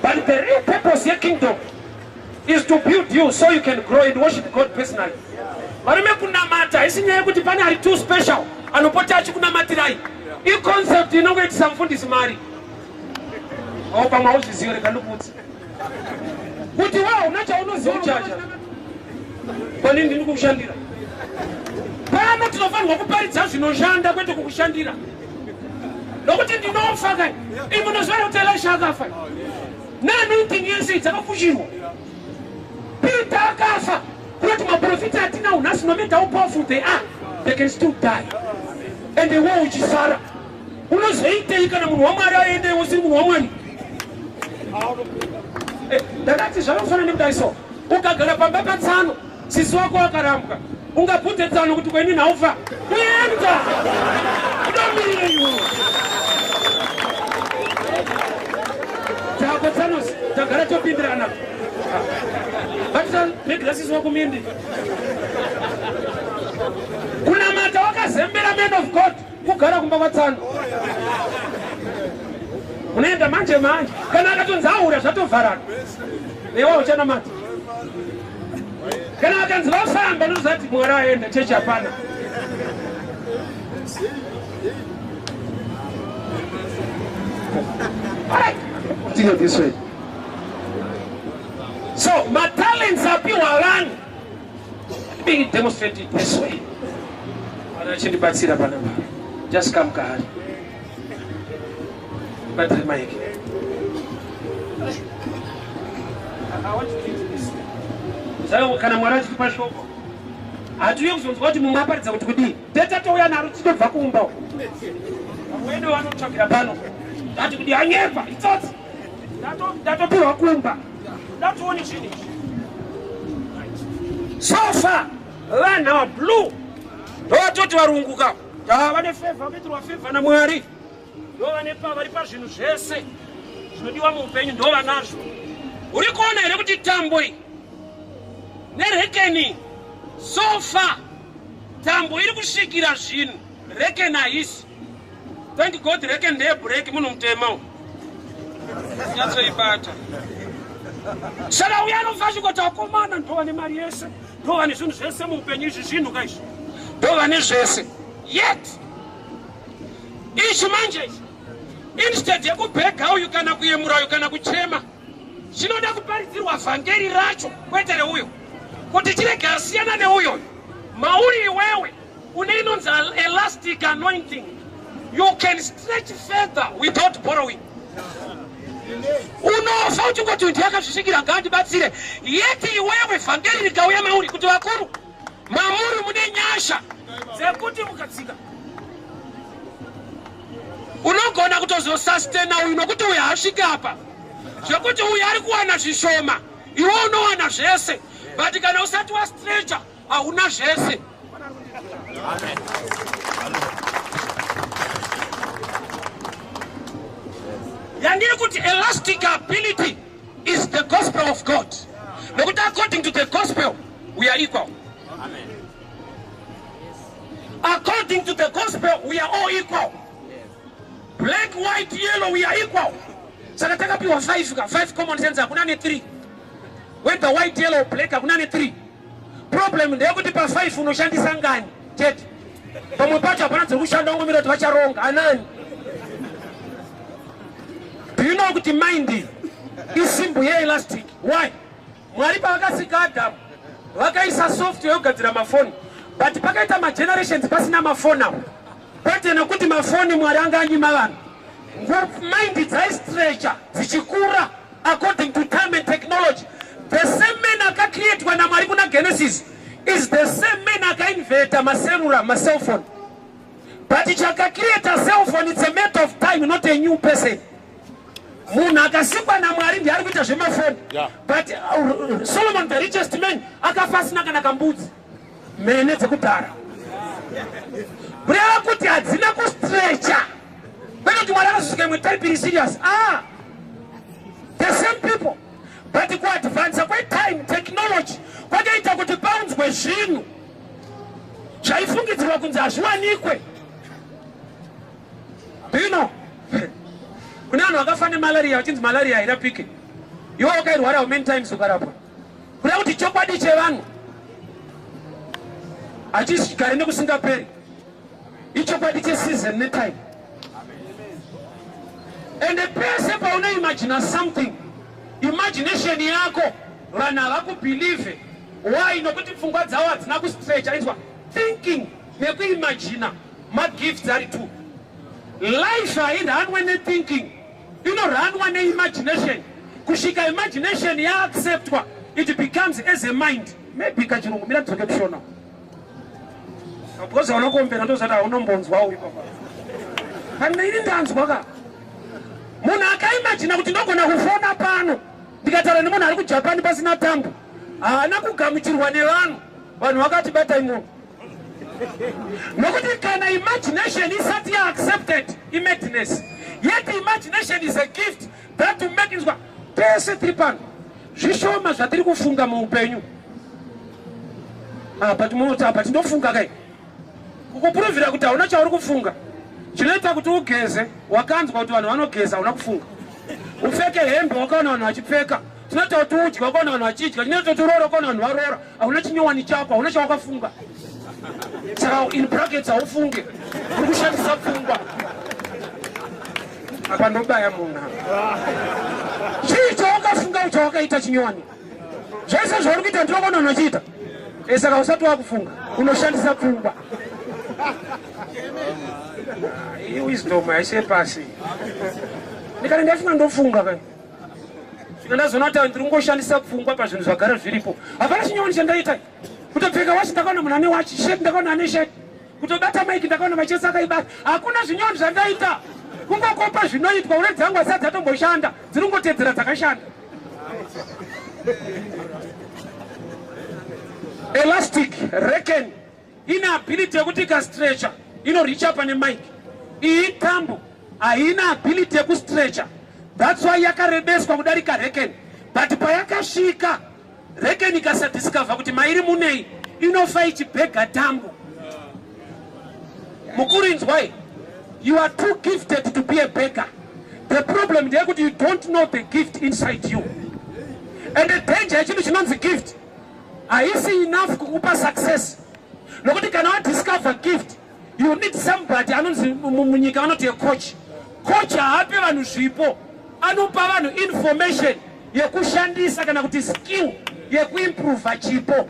But the real purpose yekingdom is to build you so you can grow and worship God personally. Varume, kunamata haisi nyaya yekuti pane ari too special anopota achikunamatirai. Iconcept inongoitisa mufundisi mari. Au pamwe hauzvizivi, rega ndikuudze kuti wa una chaunoziva uchacha kwani ndini kukushandira pano. Tinofanirwa kuparidza zvinoshanda, kwete kukushandira, nokuti ndinofa kai. Imunoziva kuti Elisha akafa neanointing yese dzakafushirwa. Peter akafa. Kunoti maprofita atinawo nhasi, no matter how powerful they are, they can still die, and iwe uchisara unozoitei kana munhu waMwari aende, usiri munhu waMwari? Ndakati zvakafanana nekudai so: ukagara pamba patsano, sisi wako akarambwa, ungabvunze tsano kuti kweni nhaufa kuenda udomirire iwewe tako tsano tagara topindirana, batisa bhegi rasisi wako muende. Kunamata wakazembera man of God, kugara kumba kwatsano, unoenda manje manje. Kana akatonzi aura, zvatovharana newa uchanamata. Kana akanzi vafamba, unozati Mwari aenda, chechi hapana. Alright, continue this way. So matalents apiwa vanhu being demonstrated this way. Vana chindibatsira panapa, just come kahari batire mic. I want to read this. Saka kana Mwari achitipa shoko, hatiuye kuzonzwa kuti mumwe aparidza kuti kudii. Tetatouya naro tichitobva kumba. Vamwene vanotsvakira pano ati kuti anyepa, itsotsi. Ndatopiwa kumba, ndationi zvinhu izvi. So far vanhu ava blue ndovatoti varungu ka, vane favour, vakaitirwa favour naMwari, ndo vane vari pazvinhu zvese zvinodiwa muupenyu, ndo vanazvo. Uri kuona here kuti tambo iyi nerekeni, so far tambo iri kusvikira zvinhu, rekeni haisi? Thank God rekeni ndeyeblack, munhu mutema. Nyatsoibata. Saka uya anobva achingoti akomana ndova nemari yese, ndova nezvinhu zvese muupenyu izvi zvinhu ka izvi. Ndova nezvese. Yet ichi manje ichi instead yekubhega uyu kana kuyemura uyu kana kuchema chinoda kuparidzirwa vhangeri racho kwete reuyo kuti chirege asiyana neuyoyo mauri iwewe une inonzi elastic anointing. You can stretch further without borrowing. Unofa uchingoti uyu ndiakazvisvikira ngaandibatsire, yet iwewe vhangeri rikauya mauri kuti vakuru mamuri mune nyasha dzekuti mukatsika unogona kutozosastena uyu nokuti uyu haasvike apa, zvekuti uyu ari kuwana zvishoma iwe unowana zvese, but kana usati wastretcha hauna zvese. Yandiri kuti elastic ability is the gospel of God, nokuti according to the gospel we are equal. Amen. According to the gospel we are all equal. Black, white, yellow, we are equal. Saka takapiwa 5 ka 5 common sense, hakuna ne 3. Whether white, yellow, black, hakuna ne 3. Problem ndeyekuti pa 5 unoshandisa ngani chete. Pamwe pacho hapana dziri kushanda, ungomira kuti vacharonga anani. Do you know kuti mind isimbu yeelastic? Why? Mwari pavakasika Adamu vakaisa software yekugadzira mafoni, but pakaita magenerations pasina mafoni apo, kwete nekuti mafoni Mwari anga anyima vanhu. Mind dzaistretcha dzichikura according to time and technology. The same man akacreatwa naMwari kuna Genesis is the same man akainventa macellular, macellphone, but chakacreata cellphone, it's a matter of time, not a new person. Munhu akasikwa naMwari ndiye ari kuita zvemafoni, but Solomon, the richest man, akafa asina kana kambudzi. Mhene dzekudhara, kureva kuti hadzina kustretcha, kwete kuti Mwari akazosvika imwe type iri serious. Ah, the same people, but kuadvansa kwetime, technology kwakaita kuti paunzwe zvinhu zvaifungidzirwa kunzi hazviwanikwe. Do you know kune vanhu vakafa nemalaria vachinzi malaria hairapike? Iwe wakairwara how many times ukarapwa? Kuda kuti chokwadi chevanhu hachisigare nekusingaperi, ichokwadi cheseason netime. Ende pese paunoimagina something, imagination yako vanhu havakubelieve. Why? Nokuti pfungwa dzavo hadzina kustretcha. Inzwa, thinking nekuimagina magifts ari two. Life hairunwe nethinking, inorunwa neimagination. Kusvika imagination yaacceptwa, it becomes as a mind. Maybe kachirungu, mira ndidzoke kushona because unokombera ndozati haunombonzwa uyu papa. Kana ini ndanzwa ka, munhu akaimagina kuti ndogona kufona pano ndikataura nemunhu ari kuJapan pasina tambo, haana kugamuchirwa nevanhu. Vanhu vakati batai munhu, nokuti kana imagination isati yaaccepted, imadness. Yet imagination is a gift that to make. Inzwa, tese tiri pano zvishoma zvatiri kufunga muupenyu apa. Timunoti apa tindofunga kai kukupuruvhira kuti hauna chauri kufunga. Chinoita kuti ugeze, wakanzwa kuti vanhu vanogeza, hauna kufunga. Upfeke hembe, wakaona vanhu vachipfeka. Chinoita kuti udye, wakaona vanhu vachidya. Chinoita kuti uroora, wakaona vanhu varoora. Hauna chinyowani chako, hauna chawakafunga. Saka in brackets, haufunge, uri kushandisa pfungwa. Apa ndobaya munhu. Chii chawakafunga chawakaita chinyowani? Zvese zvauri kuita ndinoona vanhu vachiita. Saka usati wakufunga unoshandisa pfungwa. Iyi wisdom haise pasi. Ndikati ndafunga, ndofunga kai, svika ndazoona kuti ndiri kungoshandisa pfungwa pazvinhu zvagara zviripo. Hapana chinyowani chandaita. Kutopfeka wachi, ndakaona munhu ane wachi. Shirt, ndakaona ane shirt. Kutobata mic, ndakaona machesi akaibata. Hakuna zvinyowani zvandaita, kungokopa zvinoitwa. Ure dzangu asati dzatomboshanda, dziri kungotedzera dzakashanda. Elastic reken ine ability yekuti ikastretcha inoricha pane mic. Iyi tambo haina ability yekustretcha, that's why yakarebeswa kudarika reken. But payakasvika, reken ikasadiscover kuti mairi munei, inofa ichibhega tambo. Mukuru, inzwai, you are too gifted to be a beggar. The problem ndeyekuti you don't know the gift inside you. And the danger yechinhu chinonzi gift haisi enough kukupa success, nokuti kana wadiscover gift, you need somebody anonzi munyika vanoti yecoach. Coach haape vanhu zvipo, anopa vanhu information yekushandisa kana kuti skill yekuimprova chipo.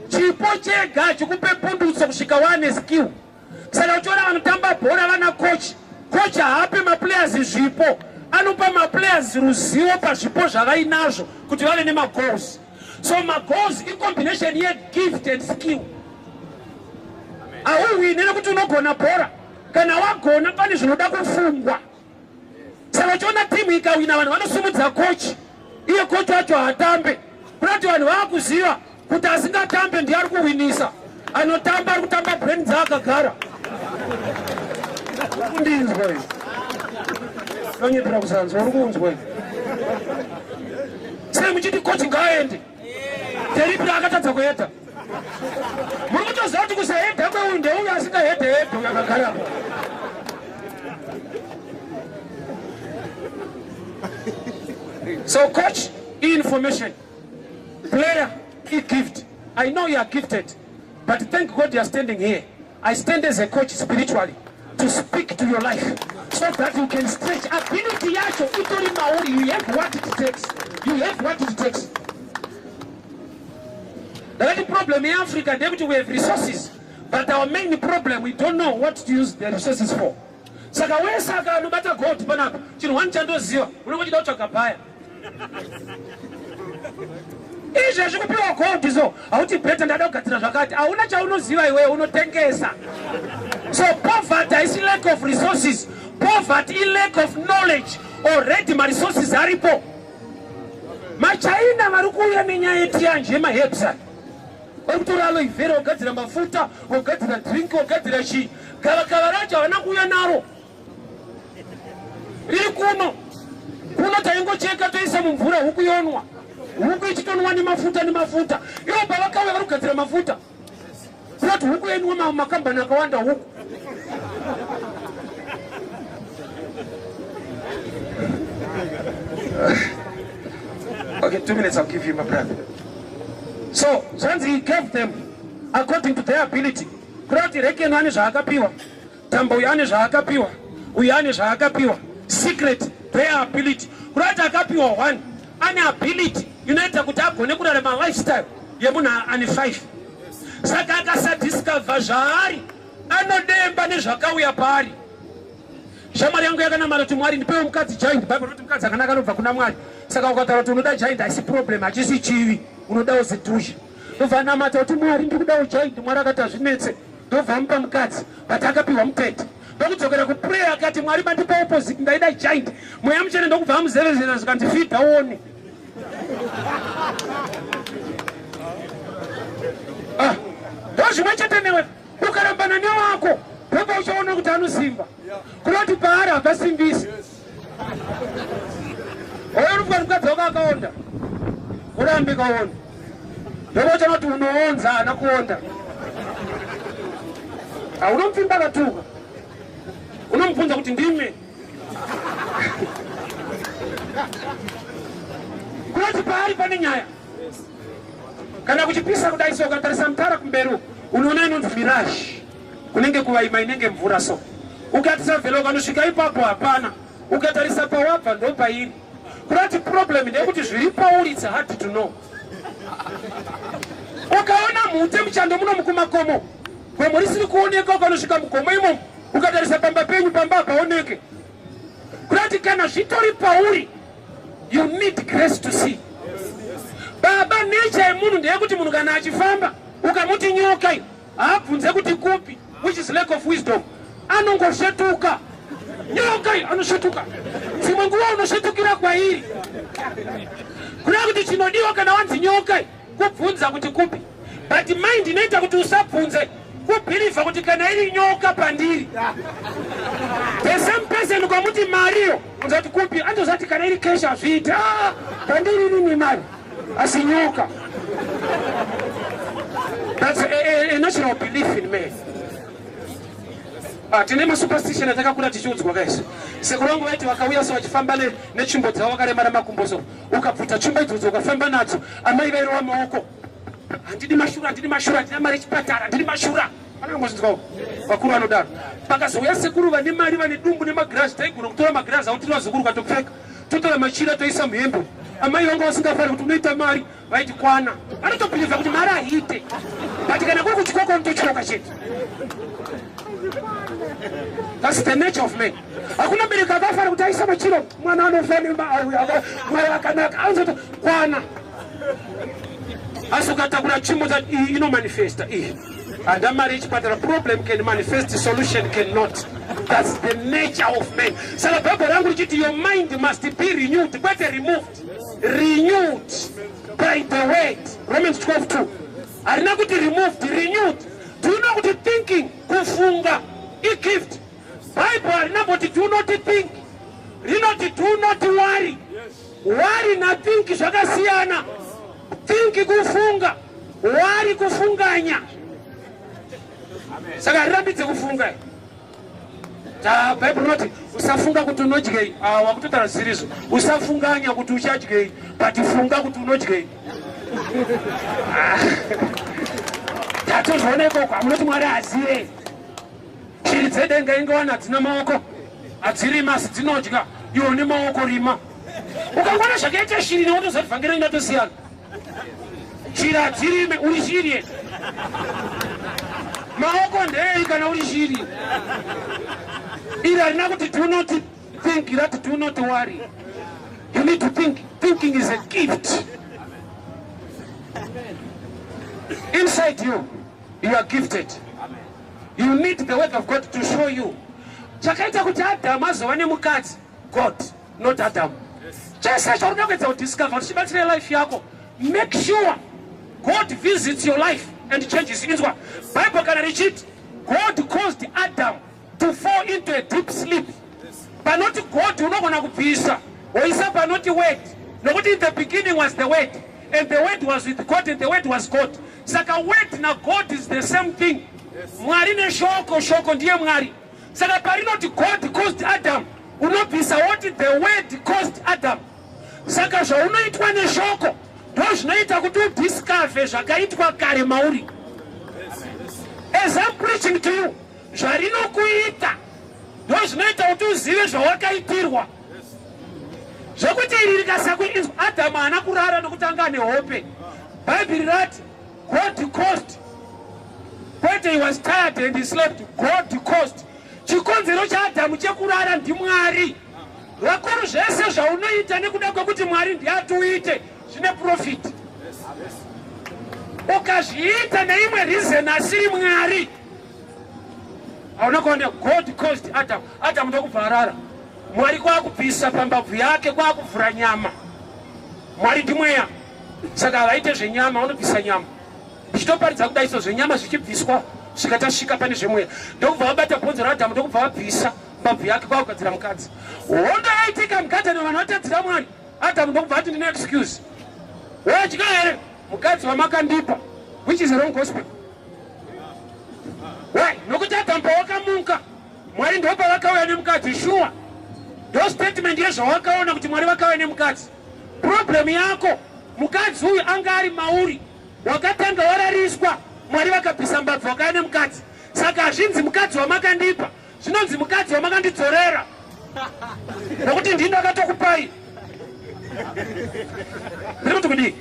Chipo chega chikupe pundutso kusvika wane skill. Saka uchiona vanotamba bhora vana coach, coach haape maplayers zvipo, anopa maplayers ruzivo pazvipo zvavainazvo kuti vave nemagoals. So magoals icombination yegift and skill. Hauwine nekuti unogona bhora. Kana wagona, pane zvinoda kufungwa. Saka uchiona timu ikawina, vanhu vanosumudza coach. Iye coach wacho haatambe, kunoti vanhu vaakuziva kuti asingatambe ndiye ari kuwinisa, anotamba ari kutamba brain dzaakagara. Kundinzwa iyi nonyepera kusanzwa, uri kuunzwa iyi. Sei muchiti coach ngaaende? Teripira akatadza kuhedha. Muri kutoziva kuti kusahedha kweuyu ndeuyu asingahedhe hedhe, uyu akagarapo. So coach information, player gift. I know you are gifted, but thank God you are standing here. I stand as a coach spiritually to speak to your life so that you can stretch ability yacho itori mauri. You have what it takes, you have what it takes. Ndakati problem yeAfrica ndeyekuti we have resources, but our main problem, we don't know what to use the resources for. Saka wese akanobata gold panapa, chinhu one chandoziva, unenge uchida kutsvaga bhaya. Izvezvi kupiwa gold, so hauti better ndada kugadzira zvakati. Hauna chaunoziva iwewe, unotengesa. So poverty haisi lack of resources, poverty ilack of knowledge. Already maresources aripo. MaChina vari kuuya nenyaya yetiyanje yemaherbs, vari kutora aloe vera, vogadzira mafuta, vogadzira drink, vogadzira chii. Gavakava racho havana kuuya naro, riri kuno. Kuno taingocheka toisa mumvura, huku yonwa, huku ichitonwa nemafuta nemafuta. Ivo pavakauya vari kugadzira mafuta, kunoti huku yenwa, makambani akawanda huku. Okay, 2 minutes I'll give you, my brother. So zvanzi he gave them according to their ability, kuda kuti Rekeno ane zvaakapiwa, Tambo uyu ane zvaakapiwa, uyu ane zvaakapiwa. Secret, their ability, kuda kuti akapiwa one ane ability inoita kuti agone kurarama lifestyle yemunhu ane five. Saka akasadiscover zvaari, anodemba nezvakauya paari. Shamwari yangu yakanamata kuti, "Mwari, ndipewo mukadzi giant." Bible roti mukadzi akanaka anobva kuna Mwari. Saka ukataura kuti unoda giant, haisi problem, hachisi chivi, unodawo zidhuzha. Ndobva namata kuti, "Mwari, ndikudawo giant." Mwari akati, "Hazvinetse." Ndobva amupa mukadzi, but akapiwa mutete. Ndokudzokera kuprayer, akati, "Mwari, mandipa opposite, ndaida giant." Mweya Muchene ndokubva amuzevezera, zvikanzi, "Fidha uone." Ah, ndo zvimwe chete newe. Ukarambana newako, ndopa uchaona kuti anosimba. Kunoti paari hapasimbisi. Oyo unofunga mukadzi wako akaonda, urambe kaona, ndopa uchaona kuti unoonza, haana kuonda. Haunomupfimba akatuka, unomubvunza kuti ndime. Kunoti paari pane nyaya. Kana kuchipisa kudai so, ukatarisa mutara kumberi, unoona inonzi mirage, kunenge kuvaima, inenge mvura. So ukatisavhela, ukanosvika ipapo, hapana. Ukatarisa pawabva, ndo pairi. Kurati problem ndeyekuti zviri pauri, it's hard to know. Ukaona mhute muchando muno mukumakomo, gomo risiri kuoneka, ukanosvika mugomo imomo, ukatarisa pamba penyu, pamba hapaoneke. Kurati kana zvitori pauri, you need grace to see. Baba, nature yemunhu ndeyekuti munhu kana achifamba, ukamuti nyoka iyi, haabvunze kuti kupi, which is lack of wisdom. Anongosvetuka, nyoka iyi, anosvetuka. Dzimwe nguva unosvetukira kwairi. Kureva kuti chinodiwa kana wanzi nyoka iyi, kubvunza kuti kupi. But mind inoita kuti usabvunze, kubhilivha kuti kana iri nyoka pandiri. The same person ukamuti mariyo, unzati kupi, andozati kana iri cash hazviiti. Ah, pandiri inini mari, asi nyoka. That's a natural belief in man. Ah, tine masuperstition atakakura tichiudzwa kaisi. Sekuru vangu vaiti vakauya so vachifamba netsvimbo dzavo vakaremara makumbo so, ukabvuta tsvimbo idzodzo ukafamba nadzo, amai vairova maoko. Handidi mashura, handidi mashura, handina mari yechipatara, handidi mashura. Anongozvinzwawo vakuru vanodaro. Pakazouya sekuru vane mari, vane dumbu nemagirazi, taigona kutora magirazi avo tiri vazukuru ukatopfeka, totora machira toisa muhembe. Amai vanga vasingafari kuti unoita mari, vaiti kwana. Vanotobhilivha kuti mari haiite, but kana kuri kutyoko unototyoka chete. That's the nature of man. Hakuna mubereki akafara kuti aisa machira mwana anofa nemari akanaka, anozoti kwana. Asi ukatakura tsvimbo iyi inomanifesta iyi handa mari yechipatara. Problem can manifest, solution cannot. That's the nature of man. Saka Bhaibheri rangu richiti your mind must be renewed, kwete removed, renewed by the word. Romans 12:2 harina kuti removed, renewed. Do you know kuti thinking, kufunga, igift? Bible harina mboti do not think, rinoti do not worry. Worry nathink zvakasiyana. Think kufunga, worry kufunganya. Saka harirambidze kufunga. Bhaibheri rinoti usafunga kuti unodyei. Ah, wakutotaura zvirizvo. Usafunganya kuti uchadyei, but funga kuti unodyei. Tatozviona ikoko. Hamunoti Mwari azive shiri dzedenga ingowana hadzina maoko, hadzirima, asi dzinodya. Iwe une maoko, rima. Ukangoona zvakaita shiri newotoziva vhangeri ingatosiyana. Shiri hadzirime, uri shiri here? Maoko ndei kana uri shiri? Iri harina kuti do not think, rati do not worry. You need to think. Thinking is a gift inside you. You are gifted. You need the word of God to show you chakaita kuti Adhamu azova nemukadzi. God, not Adam. Chese chaunoda kuedza kudiscover kuti chibatsire life yako, make sure God visits your life and changes. Inzwa Bible kana richiti God caused Adam to fall into a deep sleep, panoti God unogona kubvisa woisa panoti Word, nokuti in the beginning was the Word, and the Word was with God, and the Word was God. Saka Word naGod is the same thing. Mwari neshoko, shoko ndiye Mwari. Saka parinoti God caused Adam, unobvisa woti the Word caused Adam. Saka zvaunoitwa neshoko ndo zvinoita kuti udiscover zvakaitwa kare mauri. As I'm preaching to you, zvarinokuita ndo zvinoita kuti uzive zvawakaitirwa, zvekuti iri rikasakuinzwa. Adhamu haana kurara nokuti anga ane hope. Bhaibheri rati God caused, kwete he was tired and he slept. God caused. Chikonzero chaAdhamu chekurara ndiMwari. Vakuru, zvese zvaunoita nekuda kwekuti Mwari ndiati uite, zvine profit. Ukazviita neimwe reason asiri Mwari, hauna kuona. God caused Adam, Adam ndokubva arara. Mwari kwakubvisa pambabvu yake, kwakuvhura nyama. Mwari ndimweya, saka havaite zvenyama, vanobvisa nyama. Ndichitoparidza kudai so, zvenyama zvichibviswa, svika tasvika pane zvemweya. Ndokubva vabata bhonzo raAdhamu, ndokubva vabvisa mbabvu yake, kwakugadzira mukadzi. Hondo yaitika mugadheni, vanhu vatadzira Mwari. Adhamu ndokubva ati, "Ndine excuse." Wadya here mukadzi wamakandipa? Which is wrong gospel. Why? Nokuti Adhamu pawakamuka, Mwari ndo pavakauya nemukadzi. Shuwa, ndo statement yezvawakaona kuti Mwari vakauya nemukadzi. Problem yako, mukadzi uyu anga ari mauri. Wakatanga warariswa, Mwari vakabvisa mbabvu, vakauya nemukadzi. Saka hazvinzi mukadzi wamakandipa, zvinonzi mukadzi wamakandidzorera, nokuti ndini ndakatokupai. Ndiri kuti kudii?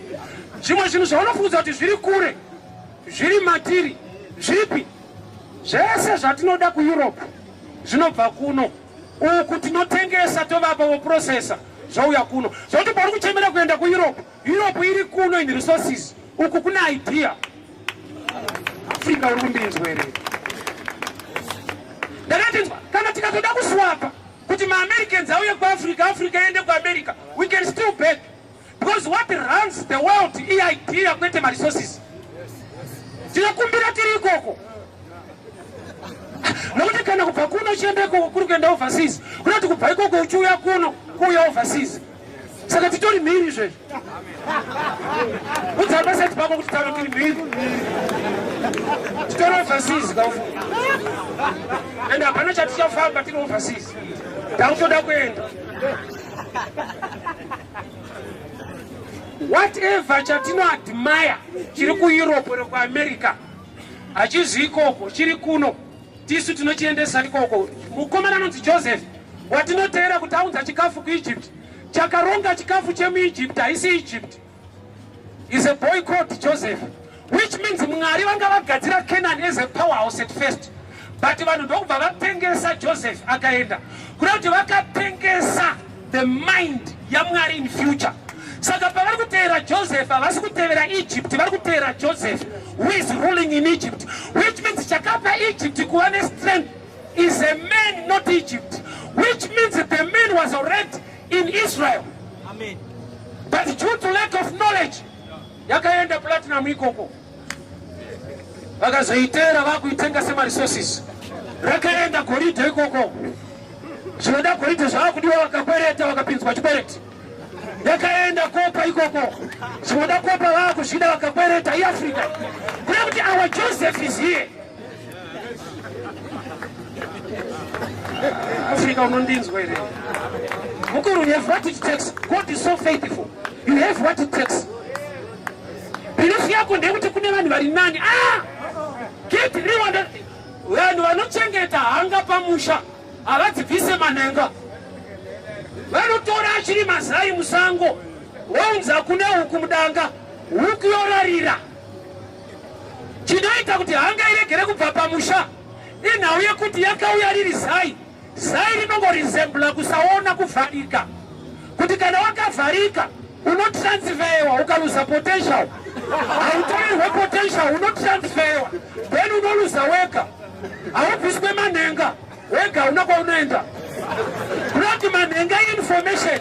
Zvimwe zvinhu zvaunofunza kuti zviri kure, zviri matiri. Zvipi? Zvese zvatinoda kuEurope zvinobva kuno. Uku tinotengesa, tovapa voprocessa, zvouya kuno. Zvokuti pauri kuchemera kuenda kuEurope, Europe iri kuno in resources. Uku kuna idea. Africa, uri kundinzwa here? Ndakatinzwa, kana tikatoda kuswapa kuti maAmericans auye kuAfrica, Africa iende kuAmerica, we can still beg, because what runs the world iidea, kwete maresources. Tinokumbira tiri ikoko, nokuti kana kubva kuno uchienda ikoko kuri kuenda overseas, kunoti kubva ikoko uchiuya kuno kuuya overseas. Saka titori mhiri izvezvi. Udza pasati pako kuti tava tiri mhiri. Titori overseas kaufu. And hapana chatichafamba tiri overseas. Takutoda kuenda. Whatever chatinoadmire chiri kuEurope or kuAmerica hachizi ikoko, chiri kuno. Tisu tinochiendesa ikoko. Mukomana anonzi Joseph watinoteera kuti aunza chikafu kuEgypt, chakaronga chikafu chemuEgypt haisi Egypt, is a boy called Joseph, which means Mwari vanga vagadzira Canaan as a powerhouse at first, but vanhu ndokubva vatengesa Joseph akaenda. Kuda kuti vakatengesa the mind yaMwari in future. Saka pavari kuteera Joseph, havasi kutevera Egypt, vari kuteera Joseph who is ruling in Egypt, which means chakapa Egypt kuva nestrength is a man, not Egypt, which means the man was already in Israel. Amen. But due to lack of knowledge, yakaenda platinum ikoko, vakazoitera vakuitenga semaresources. Rakaenda goridhe ikoko, zvinoda goridhe zvavakudiwa, vakakwereta, vakapinzwa chikwereti. Yakaenda copper ikoko, zvinoda copper vaakuzvida, vakakwereta. IAfrica. Kuda kuti our Joseph is here. Africa, unondinzwa here mukuru? You have what it takes. God is so faithful. You have what it takes. Belief yako ndeyekuti kune vanhu vari nani. Ah, get real. Vanhu vanochengeta hanga pamusha havadzibvise manhenga. Vanotora achiri mazai musango, vounza kune huku mudanga, huku yorarira. Chinoita kuti hanga iregere kubva pamusha inhau yekuti yakauya riri zai. Zai rinongoresembla kusaona, kuvharika, kuti kana wakavharika unotransferwa, ukaluza potential. Hautorerwe potential, unotransferwa, then unoluza wega. Haubviswe manhenga wega, una kwaunoenda. Kunoti manhenga information.